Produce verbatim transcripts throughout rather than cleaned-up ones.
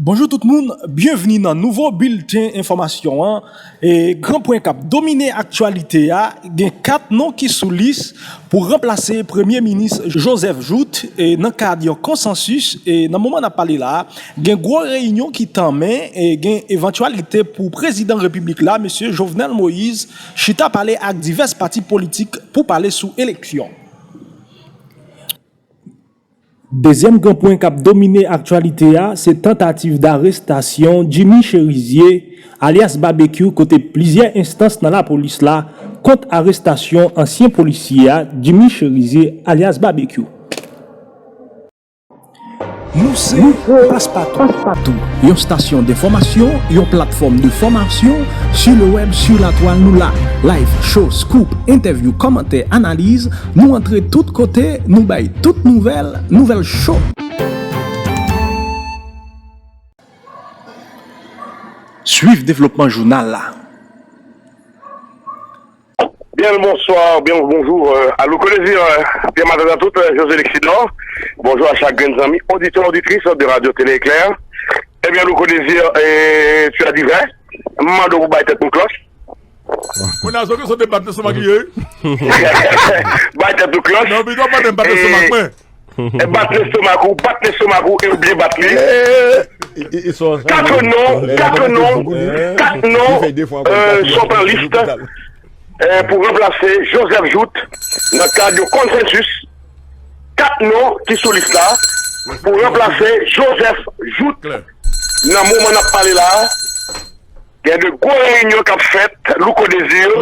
Bonjou tout moun, byenvni nan nouvo bilten enfòmasyon an. E gran pwen k ap domine aktyalite a, gen kat non ki sou lis pou ranplase Premye Minis Joseph Jouthe, e nan kad yon konsansis, e nan moman n ap pale la a, gen gwo reyinyon ki tanmen, e gen evantyalite pou prezidan repiblik la, mesye Jovenel Moïse, chita pale ak divès pati politik pou pale sou eleksyon. Dezyèm gran pwen k ap domine aktyalite a, se tantativ darestasyon Jimmy Chérizier, alyas Babekyou, kote plizyè enstans nan lapolis la kont arestasyon ansyen polisye a, Jimmy Chérizier, alyas Babekyou. Nou se Paspatou, yon stasyon denfòmasyon, yon platfòm de fòmasyon, sur le web, sur la toile, nou la. Live, show, scoop, entèvyou, kòmantè, analiz, nou antre tout kote, nou bay tout nouvèl, nouvèl cho. Swiv devlopman jounal la. Byen le bonswa, byen le bonjou, euh, a Louko Désir, euh, byen maten a tout, euh, José Lexidor. Bonjou a chak grenn zanmi, oditè, oditris de Radio Télé Éclair. Ebyen, Louko Désir, euh, tu as dit vrai. M mande w pou bay tèt nou klòch. Kounye a, se ke sot de bat lestomak li ye, wi. Bay tèt nou klòch. Non, pito pa de bat lestomak mwen. E bat lestomak ou, bat lestomak ou, e ou byen bat li. Kat non, kat non, kat non, euh, sont en liste, euh, pour remplacer Joseph Jouthe nan kad yon konsansis. Kat non ki sou lis la pou ranplase Joseph Jouthe nan moman n ap pale la. Gen de gwo reyinyon k ap fèt, Louko Désir,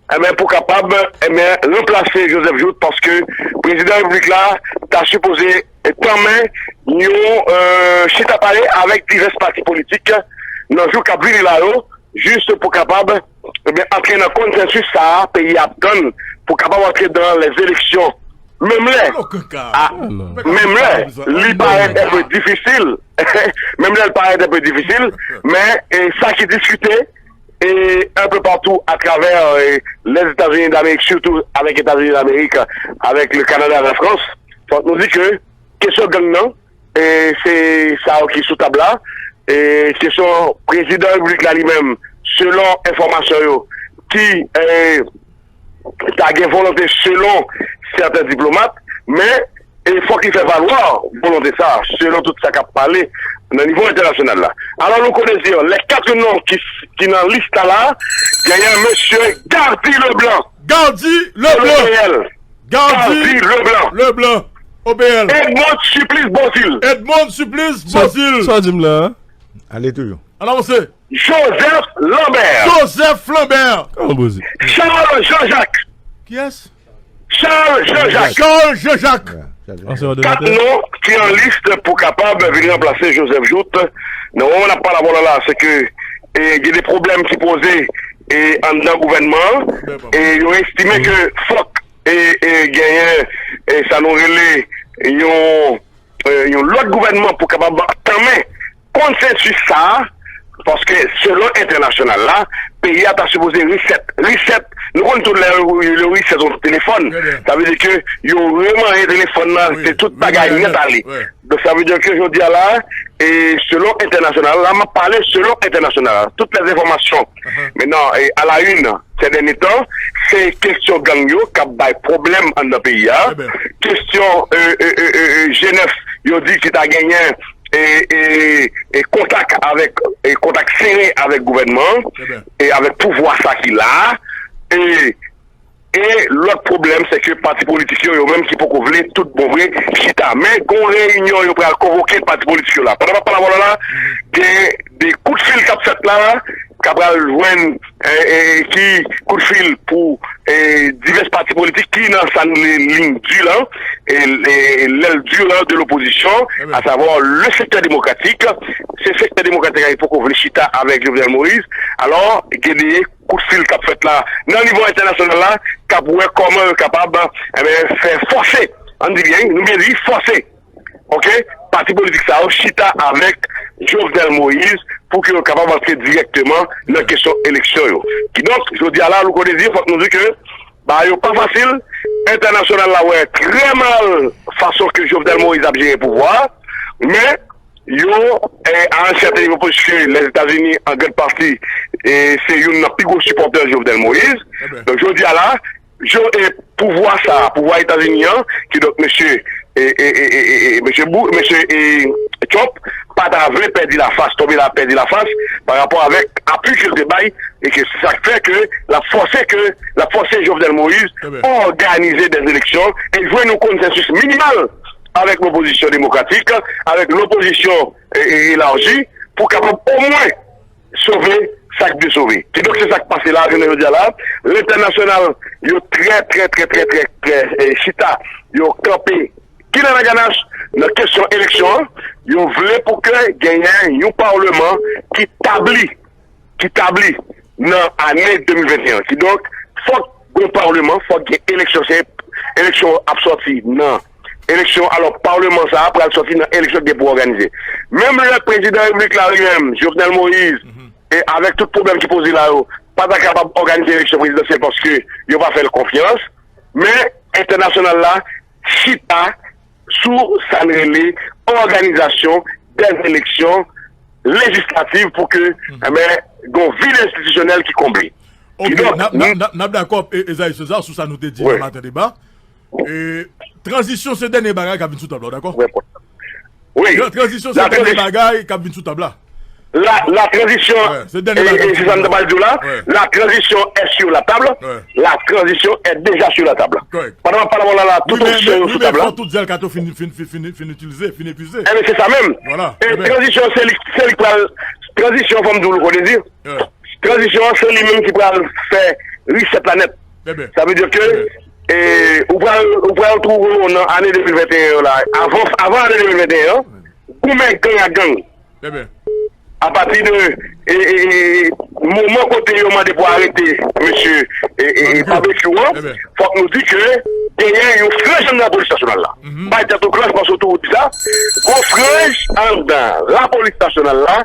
enben, pou kapab, enben, ranplase Joseph Jouthe, paske prezidan repiblik la ta sipoze tanmen yon, euh, chita pale avèk divès pati politik nan jou k ap vini la yo, jis pou kapab, enben, antre nan konsansis sa a peyi a ap tann pou kapab antre nan lèzeleksyon. Menm lè, a, menm lè, li parèt enpe difisil, menm lè li parèt enpe difisil, men, e, sa ki diskite, e, enpe patou atravè, e, Lèzetazini Damerik, sitou avèk Etazini Damerik, avèk le Kanada, la Frans, fòk nou di ke kesyon gang nan, e, se sa yo ki sou tab la, e, kesyon prezidan repiblik la li menm, selon enfòmasyon yo, ki, e, ta gen volonte selon sèten diplomat, men, e, fòk li fè valwa volonte sa, selon tout sa k ap pale nan nivo entènasyonal la. Alò, nou konnen se lè kat non ki, ki nan lis la, la, genyen mesye Gardy Leblanc. Gardy Leblanc. Gardy Leblanc. Leblanc. O B L. Edmonde Supplice Beauzile. Edmonde Supplice Beauzile. Sa w di m la, a? Ale toujou. Ann avanse. Joseph Lambert. Joseph Lambert. Kòman poze? Charles Jean-Jacques. Kiyès? Charles Jean-Jacques. Charles Jean-Jacques. Kat non ki an lis pou kapab vin ranplase Joseph Jouthe. Nan moman n ap pale avè w la, la, se ke, e, gen de pwoblèm ki poze, e, anndan gouvènman an. E yo estime ke fòk, e, e, genyen, e, sa nou rele yon, e, yon lòt gouvènman pou kapab tanmen konsansis sa a, paske selon entènasyonal la, peyi a ta sipoze reset. Reset, nou konn tout lè yo reset yon telefòn, sa vle di ke yo remanyen telefòn nan, se tout bagay nèt ale. Donk, sa vle di ke jodi a la, e selon entènasyonal la, m ap pale selon entènasyonal la, tout lè enfòmasyon, mentnan, e, a la une, sè dènye tan, se kesyon gang yo k ap bay pwoblèm anndan peyi a. Kesyon, e, e, e, e, e, G nèf, yo di ki ta genyen, e, e, e, kontak avèk, e, kontak sere avèk gouvènman an, e avèk pouvwa sa ki la a. E, e lòt pwoblèm, se ke pati politik yo, yo menm ki poko vle tout bon vre chita. Men gon reyinyon yo pral konvoke pati politik yo la. Pandan m ap pale avè w la, gen de kout fil k ap fèt la, k ap pral jwenn, e, e, ki kout fil pou, e, divès pati politik ki nan sa n rele liy di lan, e, e, l'aile dure de l'opposition, asavwa le secteur démocratique. Se sektè demokratik la ki poko vle chita avèk Jovenel Moïse. Alò, gen de kout fil k ap fèt la nan nivo entènasyonal la, k ap wè kòman yo kapab, enben, fè fòse, ann di byen, nou byen di, fòse, oke, pati politik sa yo chita avèk Jovenel Moïse pou ke yo kapab antre dirèkteman nan kesyon eleksyon yo. Kidonk, jodi a la, nou konnen di, fòk nou di ke bagay yo pa fasil, entènasyonal la wè trè mal fason ke Jovenel Moïse ap jere pouvwa a, men yo, eh, à un certain niveau, paske Lèzetazini, an gran pati, eh, se youn nan pi gwo sipòtè Jovenel Moïse. Donk, jodi a la, jo, eh, pouvwa sa, pouvwa Etazini an, ki donk mesye, eh, eh, eh, eh, eh, eh, mesye Bou-, mesye, eh, Trump, pa ta vle pèdi lafas, tonbe la pèdi lafas, pa rapò avèk apui ke l te bay, e ke se sa k fè ke l ap fòse ke, l ap fòse Jovenel Moïse òganize dè eleksyon e jwenn yon konsansis minimal avèk lopozisyon demokratik, avèk lopozisyon, e, e, elaji, pou kapab omwen sove sa k dwe sove. Kidonk, se sa k pase la, jounen jodi a la. Lentènasyonal, yo trè, trè, trè, trè, trè, trè, e, chita, yo kanpe kilè nan ganach nan kesyon eleksyon an. Yo vle pou ke genyen yon palman ki tabli ki tabli nan ane de mil venteyen an. Kidonk, fòk gen palman, fòk gen eleksyon. Se eleksyon ap sòti nan eleksyon. Alò, palman sa a pral sòti nan eleksyon ki gen pou òganize. Menm lè prezidan repiblik la li menm, Jovenel Moïse, e avèk tout pwoblèm ki poze la yo, pa ta kapab òganize eleksyon prezidansyèl paske yo pa fè l konfyans. Men, entènasyonal la chita sou sa n rele òganizasyon dè eleksyon lejislativ pou ke, enben, gon vid enstitisyonèl ki konble. Ok, n ap, n ap, n ap, n ap dakò, e, Esaïe César, sou sa nou te di nan maten deba. E, tranzisyon se dènye bagay k ap vin sou tab la, w dakò? Wi. Tran-, tranzisyon se dènye bagay k ap vin sou tab la. La, la transition, e, e, se sa m ta pral di w la, la transition est sur la table, la transition est déjà sur la table. Pandan m ap pale avè w la, la, tout opsyon yo sou tab la. Wi, men fò tout zèl Kato fin, fin, fin, fin, fin itilize, fin epuize. Ebyen, se sa menm. E transition, se li, se li k pral, transition, fò m di w, Louko Désir. Transition an, se li menm ki pral fè reset la nèt. Sa vle di ke, e, ou pral, ou pral twouve w nan ane de mil venteyen an la, avan, avan ane de mil venteyen an, goumen gang ak gang. Apati de, e, e, e, moman kote yo mande pou arete mesye, e, e, e, Barbecue an, fòk nou di ke genyen yon franj anndan polis nasyonal la. Bay tèt ou klòch, paske w toujou di sa. Gon franj anndan lapolis nasyonal la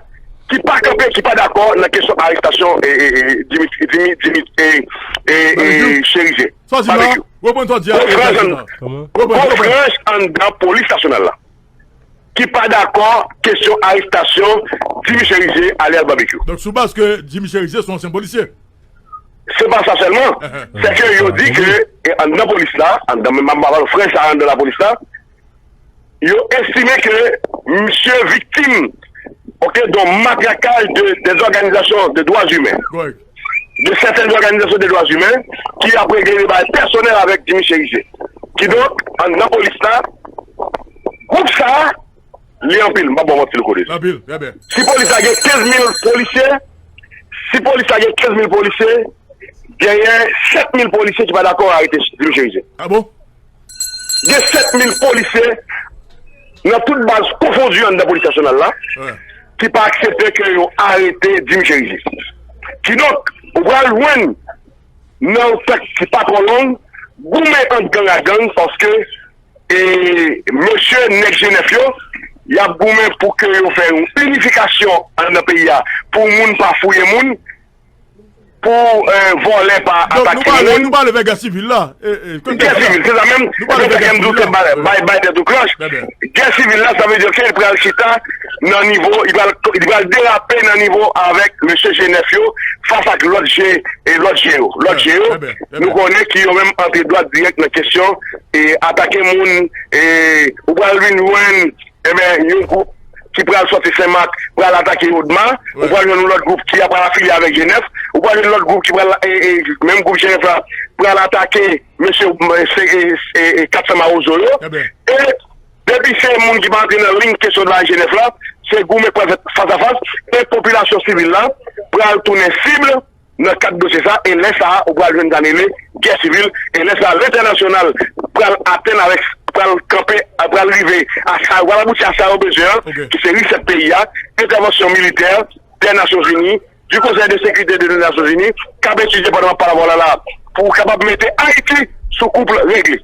ki pa kanpe, ki pa dakò nan kesyon arestasyon, e, e, e, Dimitri, Dimi-, Dimi-, e, e, e, Chérizier. Barbecue. Gon franj anndan, gon franj anndan polis nasyonal la ki pa dakò kesyon arestasyon Jimmy Chérizier alyas Barbecue. Donk, sou baz ke Jimmy Chérizier se yon ansyen polisye. Se pa sa sèlman. Se ke yo di ke, e, anndan polis la, anndan, menm pa pale franj sa anndan lapolis la, yo estime ke misye viktim, ok, d'un matraquage de, des organisations de droits humains, de certaines organisations de droits humains, ki ap regle de bagay pèsonèl avèk Jimmy Chérizier. Kidonk, anndan polis la, gwoup sa a, li anpil, m p ap ba w manti, Louko Désir. Anpil, trè byen. Si polis la gen kenz mil polisye, si polis la gen kenz mil polisye, genyen sèt mil polisye ki pa dakò arete Jimmy Chérizier. A bon? Gen sèt mil polisye nan tout baz konfondi anndan polis nasyonal la, ki pa aksepte ke yo arete Jimmy Chérizier. Kidonk, ou pral jwenn nan yon tan ki pa twò long, goumen ant gang ak gang, paske, e, mesye nèg G nèf yo, y ap goumen pou ke yo fè yon inifikasyon anndan peyi a, pou moun pa fouye moun, pou, e, vòlè pa atake moun. Donk, nou pale, nou pale vè gè sivil la. E, e, kòm gè sivil, se sa menm. Nou pale vè gè sivil la. Bay, bay, bay tèt ou klòch. Gè sivil la, sa vle di ke li pral chita nan nivo, li pral, li pral derape nan nivo avèk mesye G nèf yo, fas ak lòt G, e lòt G yo. Lòt G yo, nou konnen ki yo menm antre dwat dirèk nan kesyon, e, atake moun, e, ou pral vin jwenn, enben, yon gwoup ki pral sòti Senmak, pral atake Odma, ou pral jwenn yon lòt gwoup ki ap pral afilye avèk G nèf, ou pral jwenn lòt gwoup ki pral, e, e, menm gwoup G nèf la, pral atake mesye, e, se, e, e, e, Kat San Mawozo yo. E depi se moun ki pa antre nan liy kesyon de la G nèf la, se goumen k pral fèt fas a fas, e popilasyon sivil la pral tounen sib nan kad dosye sa, e lè sa a, ou pral jwenn sa n rele gè sivil, e lè sa a, lentènasyonal pral atenn avèk, pral kanpe, pral rive a sa, pral abouti a sa yo bezwen an, ki se reset peyi a, entèvansyon militè dè Nasyonzini, du Conseil de sécurité de Nations Unies, k ap etidye pandan m ap pale avè w la la, pou kapab mete Ayiti sou koup regle.